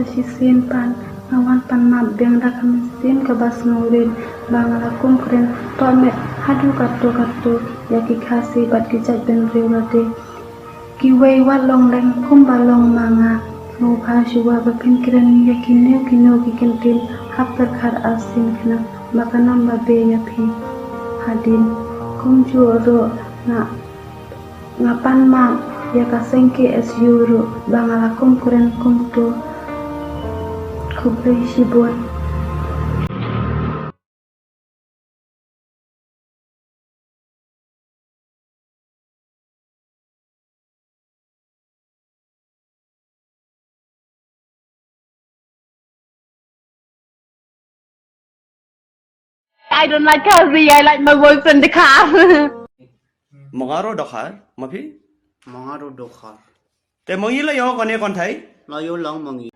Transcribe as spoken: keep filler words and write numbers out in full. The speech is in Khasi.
Shisien pat nga wan pan map biang da ka mynsiem kaba sngewrit ba nga la kum kren tohmet haduh katto katto ïa ki Khasi bad ki jaitbynriew lade. Kiwei wat long leng kumba long ma nga. Sngewbha shuwa ba phin kren ïa kino kino ki kyntien ha pyrkhat arsien khnang ba kan ym babe ïa phi. Hadien kumjuh ruh nga nga pan map ïa ka seng K S U ruh ba nga la kum kren kumto. Khublei shibun. I don't like Khasi, I like my boyfriend Dkhar. Mong aro Dkhar, ma phi? Mong aro Dkhar. Te mong i la ïoh kane kynthei? La ïoh lang mong i.